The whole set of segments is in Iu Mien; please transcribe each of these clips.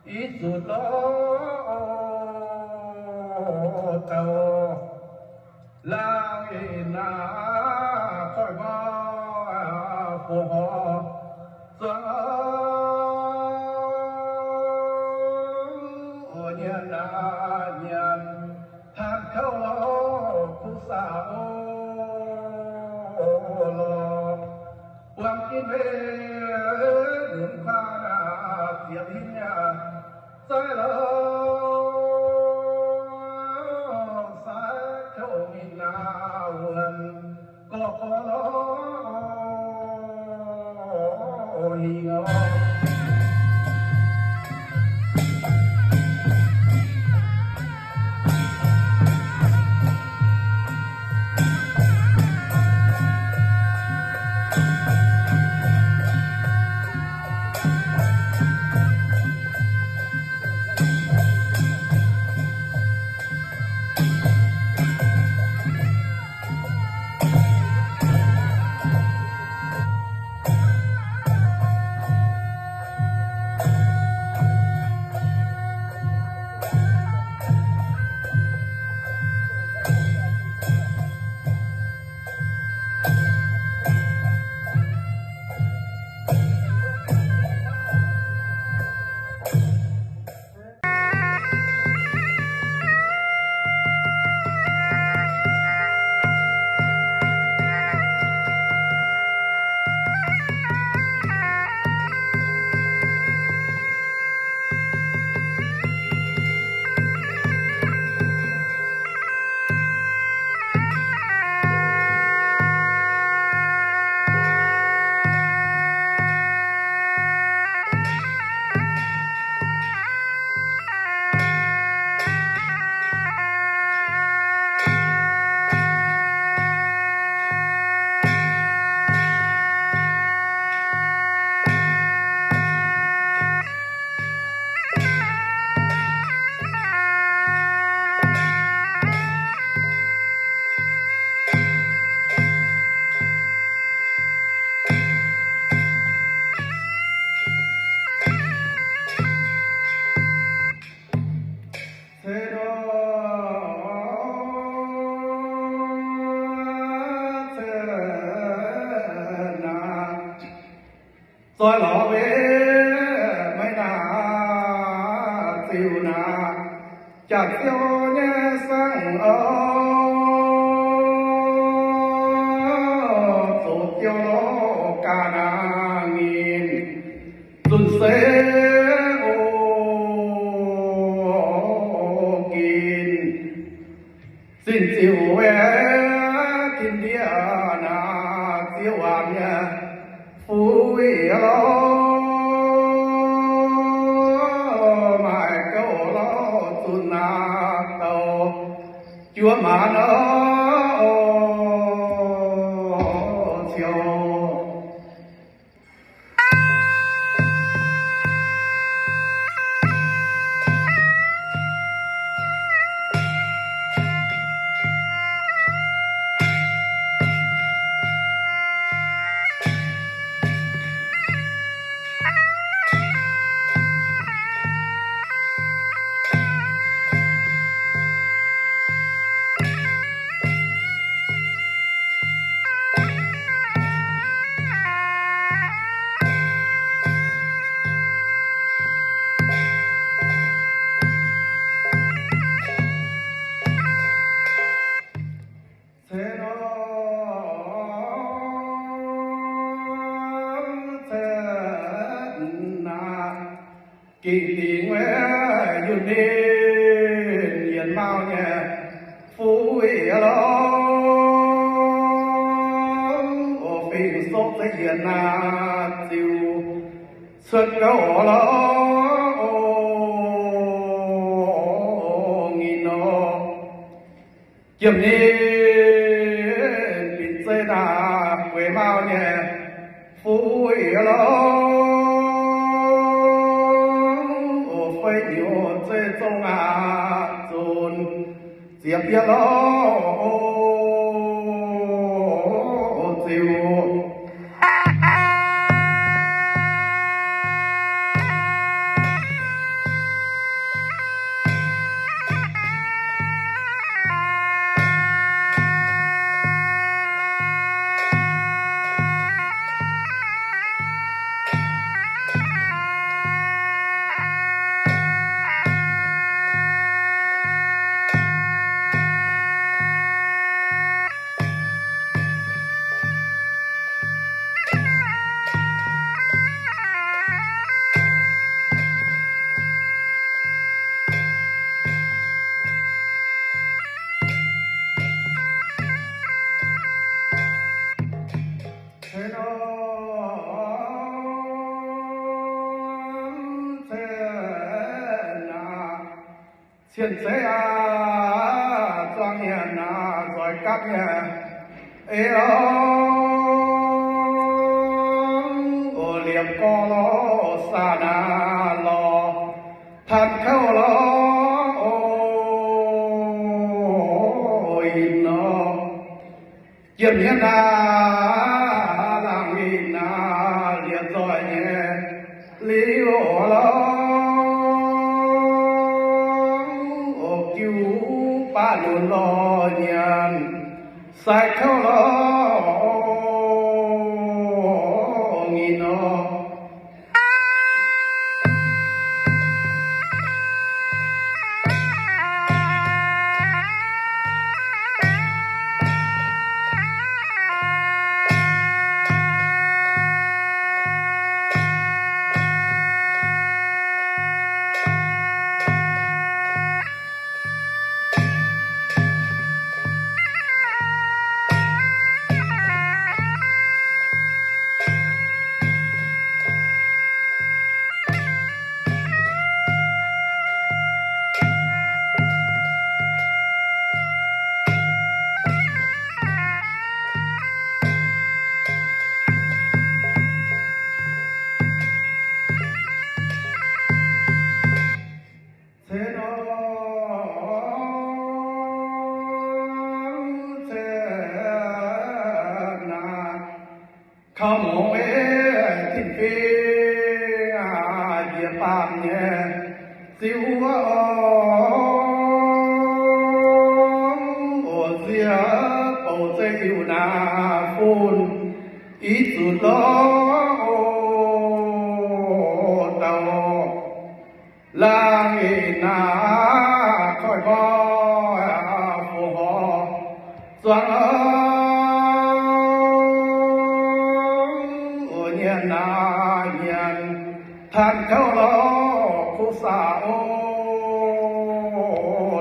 Ih zuqc lorz dauh laangz ih naaic koiv mauv buoz-horc zuangx nyienx aac nyienx hatc kouv lorz kuv saah oc lorz. Buangh ginv mbenc lunx kuaang naaic ziepc hingv aqv, zaaix lorz sai kouv ninh naaic wuonx gorx gorx lorz hingh oc. Zoih lorz maiv naaic ziux naaic, jaax ziouv nyei saengv oc. Zoux ziouv lorz ga'naaiv nyinh, zunh se o ginc. Zinh ziouv aeqv, ginv ndiev naaic ziouv waanc nyei fu'jueiv lorz, maaih gouv lorz zunh naaic douc juov maanc oc, ciouv. Gengh dingc wuov yunh ninh yienx mauh nyei fu'jueiv lorz, fingx sopv zeiv yienx naaic ziux cuotv gouv lorz, nginh nor. Jiem ninh binc zeiv naaic gueix mauh nyei fu'jueiv lorz, feix nyouz zeiv zong aqv zunc ziepc yietv lorz ziux. Cien-Ceqv aac, zuangx nyanc aac, nzoih gapv nyanc, ei, o, liepc gorx lorz, saah naaic lorz, tanh kouv lorz, o, ih nor. Jiem hmien aac, laangh ih naaic, liepc nzoih nyei liuz lorz, o, jiu baav lunx lorz nyanc, sai kouv lorz, o, ih nor. Kaux mungz ei tin-fingx njiec baamh nyei ziux wuov, o, nziex bouc zeiv-yiuh naaiv fun i zutc lorz, o, dauh laangh ih naaic koiv gorx fu horc zuangx, o, nyanc naaic nyanc, tanh kouv lorz, kuv saah, o,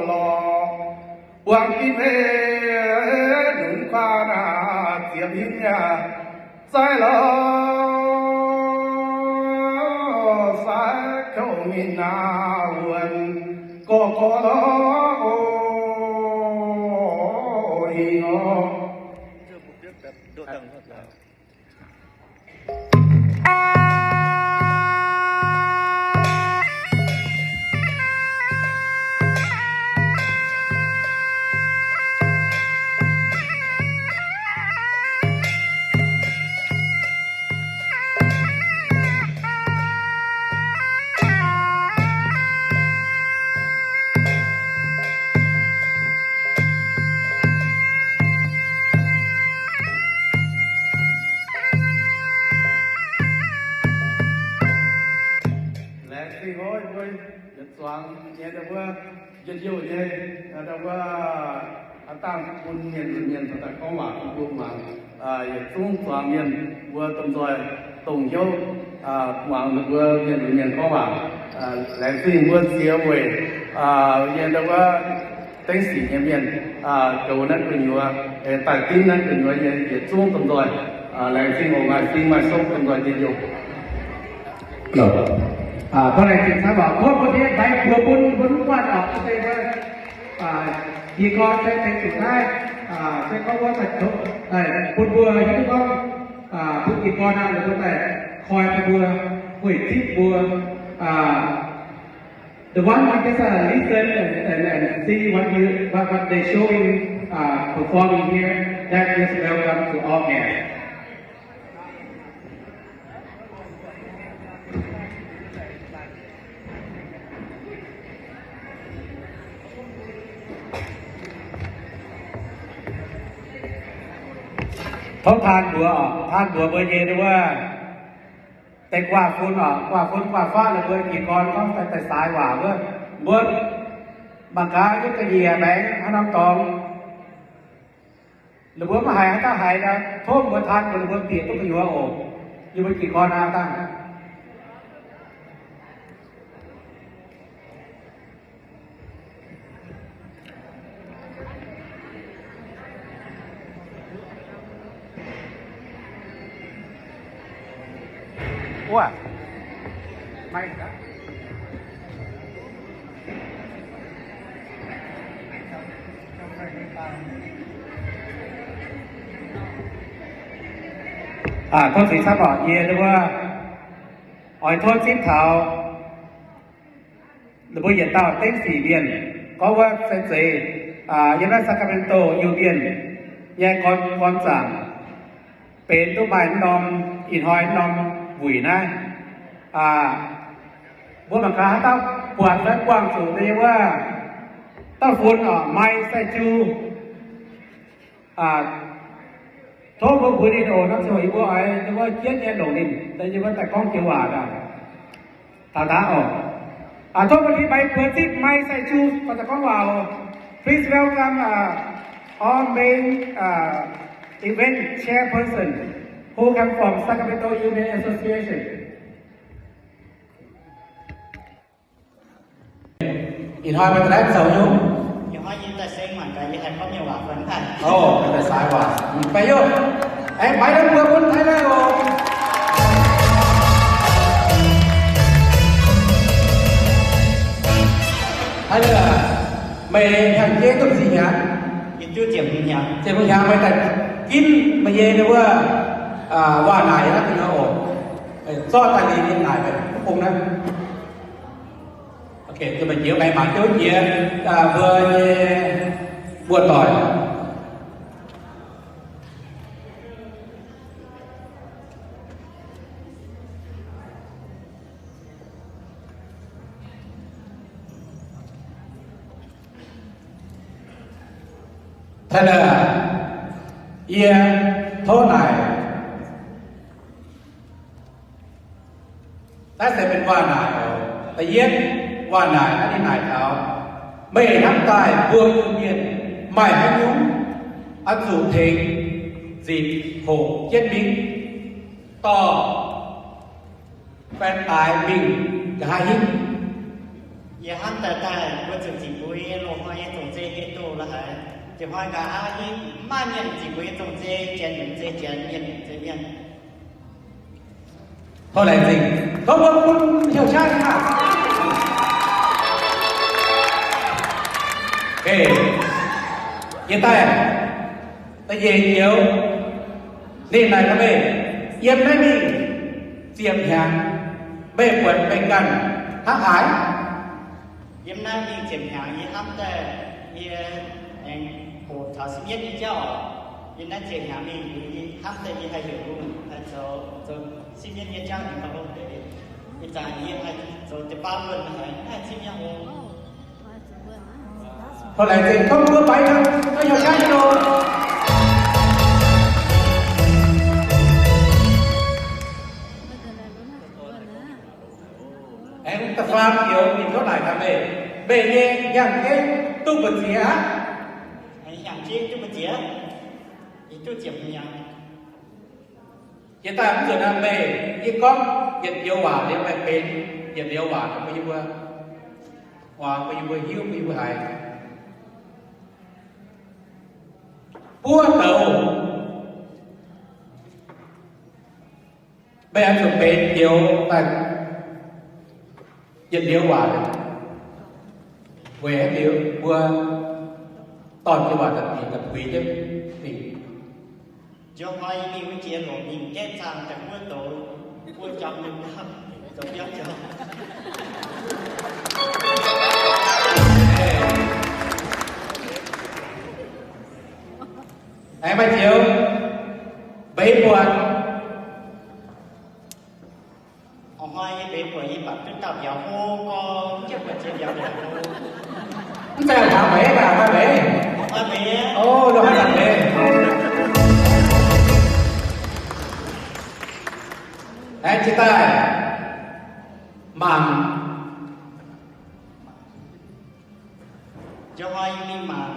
lorz, buang ginv ei, nunc kuaah naaic ziepc hingv yaac zaiv lorz, sai kouv ninh naaic wuonc gorx gorx lorz, o, ih nor. Laengz zingh oc, mbuo yietc zuangx nyei ndau wuov njien-youh nyei, ndau wuov aav dangh bun mienh lunx mienh daaih gorngv waac bun mbuo muangx. Yietc zungv zuangx mienh mbuo domh nzoih dongh hnyouv muangx ninh mbuo mienh lunx mienh gorngv waac. Laengz zingh mbuo ziex weic nyei ndau wuov dengv sic nyei mienh, goux naaiv gu'nyuoz, daaih dinv naaiv gu'nyuoz nyei yietc zungv domh nzoih. Laengz zingh oc, maaih zingh maaih sou domh nzoih njien-youh. Gorngv laengz zingh camv oc. Gorngv mbuo nyei mbaix buoz bun mbuo mv guanh oc, se mbuo jiez gorn se tengx zuqc naaiv, se gorngv wuov daaih bun mbuo hiuv duqv gorngv bun jiez gorn aqv, ninh mbuo daaih koi bun mbuo, weic zipv mbuo. The one who just uh, listen and, and, and see what you what, what they showing uh, performing here, that is welcome to all guests. Tov taan mbuox oc, taan mbuox mbuo nyei wuov deix guaav fun oc, guaav fun guaav faqv ninh mbuo jiez gorn gorngv daaih saaix waac wuov, mbuo mangc gaax yiem ga'nyiec maengx haaix norm dorngx, ninh mbuo maiv haiz haaix dauh haiz nor, tov mbuo taan mbuox ninh mbuo bieqc duqv gu'nyuoz oc. Yie mbuo jiez gorn aqv dangh. Wuov. Tov zingx camv oc. Yie wuov oix tov zipv taux ninh mbuo yietc dauh dengv sic mienh, gorngv wuov se zeiz yiem naaiv Sacramento Iu-Mienh nyei gorn zaangc, benx duqv maaih norm ih hnoi norm wuic naaiv. Mbuo mangc gaax haaix dauh buatc fai buangh zuqc nyei wuov dauh fun oc, Mai Sai Ju. Tov mbuo mbuox ninh oc, norm ziangh hoc yie mbuo oix wuov jienv nyei longc ninh, yie mbuo daaih gorngv joux waac daaih. Taux daaih oc. Tov mbuo tin-mai buoz zipv Mai Sai Ju, gorngv waac oc. Please welcome all main event chairperson who come from Sacramento Iu-Mien Association. Ih hnoi meih daaih zoux nyungc? Ih hnoi yie daaih seng mangc gaax yie haih gorngv mienh waac fai mv haih. Ov, meih daaih saaix waac. Fai yov, aengx maiv daaih mbuo bun Taiv Naaiv oc. Taiv Naaiv, meih hnyangx-jeiv duqv ziex hnyangx? Yie duqv ziepc hnyangx. Ziepc hnyangx meih daaih ginv meih nyei wuov waac-naaic aqv oc. Zorqv daaih liuz yie naaic meih mv bung naaiv. Ok, meih njoux, meih mangc jouv jiex mbuo nyei mbuo doic. Taiv Naaiv, yie tov naaic. Naaiv se benx waac-naaic oc. Da'yietv waac-naaic naaiv ninh naaic taux, meih hnamv daaih mbuo Iu-Mienh maaih haaix nyungc oix zuqc tengx nzipc hoqc jienv mingh dorh fan daaix mingh nqa'haav hingv? Yie hnamv daaih daaih mbuo zuqc nzipc mbuo nyei loz-hnoi nyei zong-zei hieh duqv la'haiz. Nzipc hnoi nqa'haav hingv mv maaih mienh nzipc mbuo nyei zong-zei, janx nyungc zei janx, mienh nyungc zei mienh. Tov laengz zingh, tov mbuo bun hnyouv qaqv aqv. Yie daaih da'nyeic joux ninh naaic gaax meih, yiem naaiv mingh ziepc hnyangx, meih buatc meih ganh hnangv haaix? Yiem naaiv mingh ziepc hnyangx yie hnamv daaih yie aengx hoqc taux sipv yietv nyei jauv oc. Yiem naaiv ziepc hnyangx mingh yie hnamv daaih yie haih heuc lungh haih zoux, zoux sipv yietv nyei jauv aengx gauh hopv deix. Ih zanc yie haih zoux deix baav luonh haic, haih zipv nyei oc. Tov laengz zingh tov mbuo baix hnyouv jaav nyei oc. Aengx da'faam joux ninh tov naaic gaax meih, meih nyei hnyangx-jeiv duqv mbu'ziex aqv? Hnyangx-jeiv duqv mbu'ziex? Yie duqv ziepc hnyangx. Jiex daaih mv nzunc naaiv meih, yie gorngv yietc joux waac liuz meih benx yietc joux waac bun yie mbuo, bun yie mbuo hiuv, bun yie mbuo haiz. Buov douz. Meih oix zuqc benx joux daaih yietc joux waac, weic haaix diuc mbuo dorn joux waac da'bieic da'puix jienv mingh. Njoux hnoi yie mingh wuov jiex longc mingh gaeqv zaang daaih buov douz, buov jomv nyei buov, zoux biauv jomv. Aengx maaih joux mbeix buatc. Ih hnoi yie mbeix buatc yie baac duqv dauh mbiauz hlo gorx, mv jienv buatc jiex mbiauz hlo. Mv zeiz haaix mbeix, haaix mbeix? Haaix mbeix? O, lo haaix mbeix? Aengx jiex daaih mangc. Njoux hnoi yie mingh mangc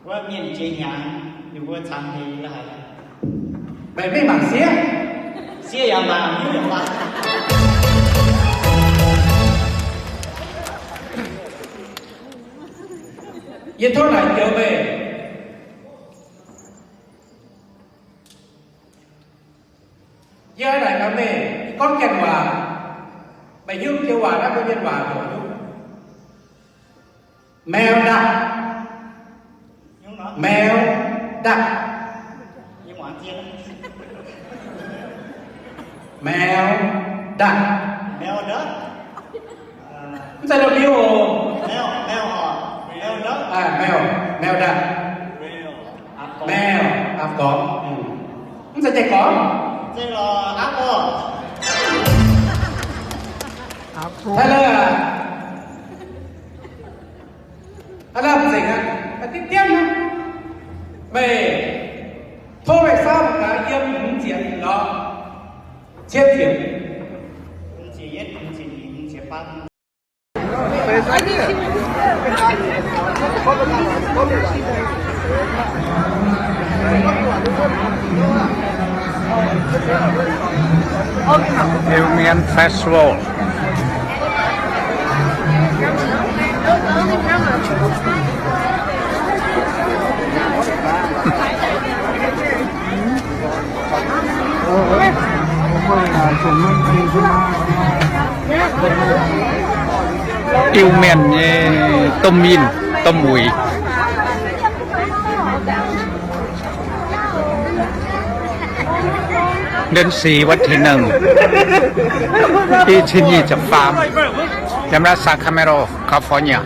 wuov mienh jiex hnyangx, ninh mbuo cangx heix la'haic. Meih mingh mangc sieqv? Sieqv yaac mangc, hnyouv yaac mangc. Yie tov naaic joux meih. Yie naaic gaax meih, yie Gorngv Janx waac, meih hiuv joux waac naaiv mbuo Mienh waac mbuox hiuv. Mèo đàn. Mèo đàn. Mèo đàn. Mv zeiz W oc. Mèo, mèo đàn. Mèo, aav gorngv. Mv zeiz deix gorngv. Taux lorqc. Aav lamh nzengc aqv, diqv dienv aqv. Meih tov meih saauv mangc gaax yiem hmz ziepc lorz cietv ziepc. Iu Mien Festival. Iu Mien nyei domh mienh, domh mueiz. เดือนสี่ วันที่หนึ่ง ปีที่ยี่สิบสาม ยามราช Sacramento California.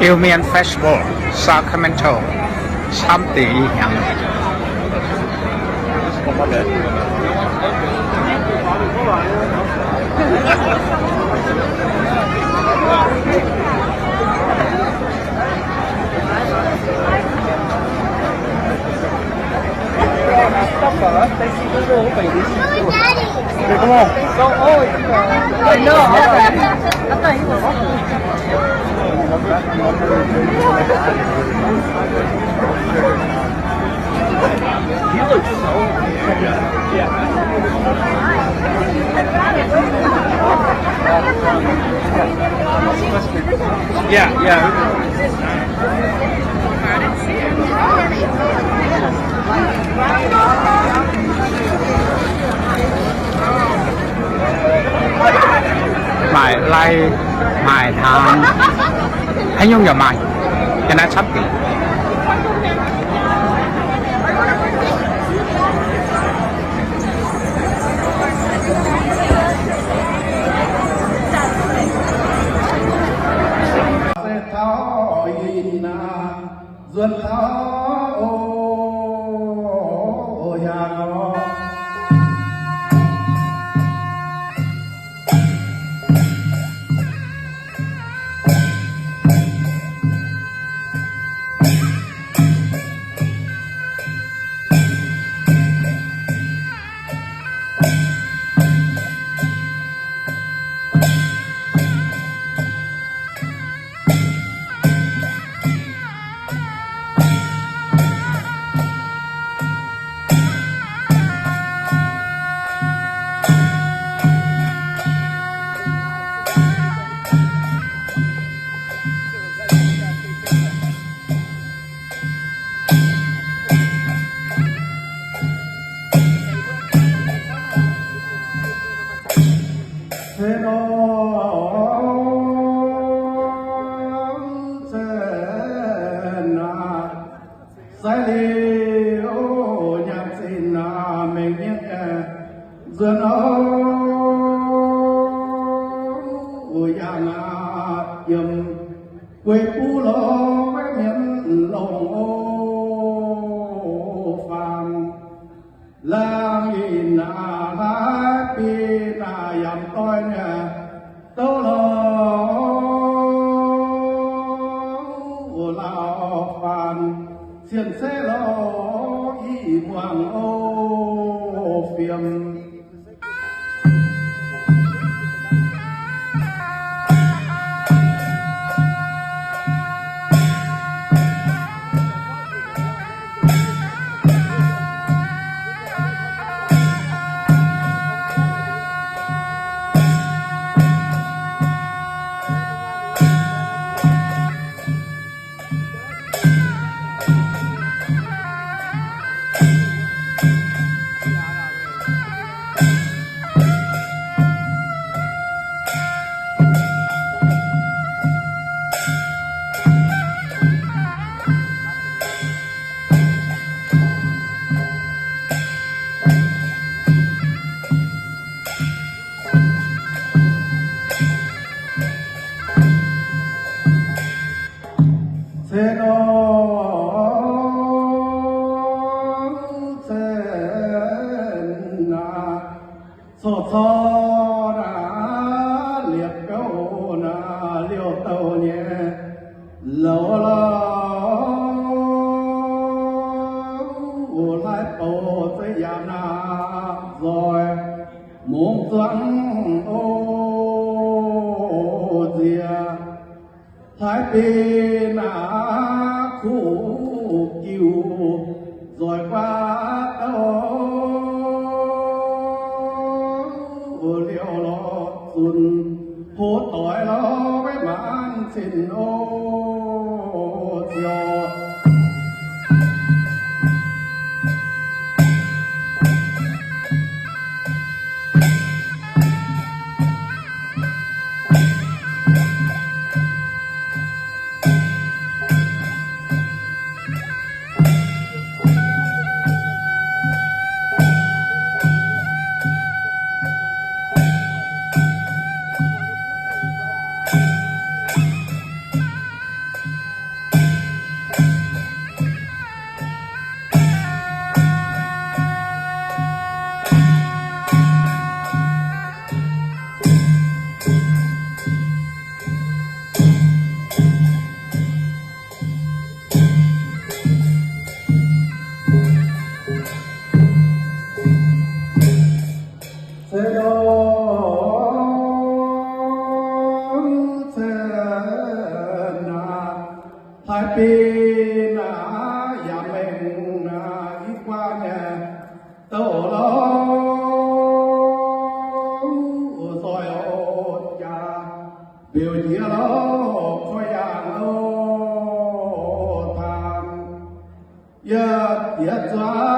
Iu Mien Festival, Sacramento, camv deix ih hnyangx. Yeah, yeah. Maaic lai, maaic hnaangx, haaix nyungc yaac maaih. Yiem naaiv camv deix. Se nor, se naaic, sai liuz nyanc zinh naaic mengh nyienh nzuonx oc, yaac naaic yiem guei buv lorz mienh longc oc faam. Laangh yinh naaic hlaaix binh naaic yaac doix nyei douc lorz lauh faam, cien-ceqv lorz i muangx oc fiem. Se nor, se naaic, corc corc naaic, liepc gouv naaic, liouh douh nyei louh lorz, hlaaix bouc zeiv yaac naaic nzoih mungz zuangx oc nziex. Hlaaix binh naaic kuv giuc nzoih guaav douh, liouh lorz zunc hlo doix lorz maiv maanc cin oc ziouc. Se nor, se naaic, hlaaix binh naaic yaac mengh naaic i guaax nyei douc lorz nzoih oc jaax, mbeux jiex lorz koiv yaangh oc taamh, yie jiex zuangx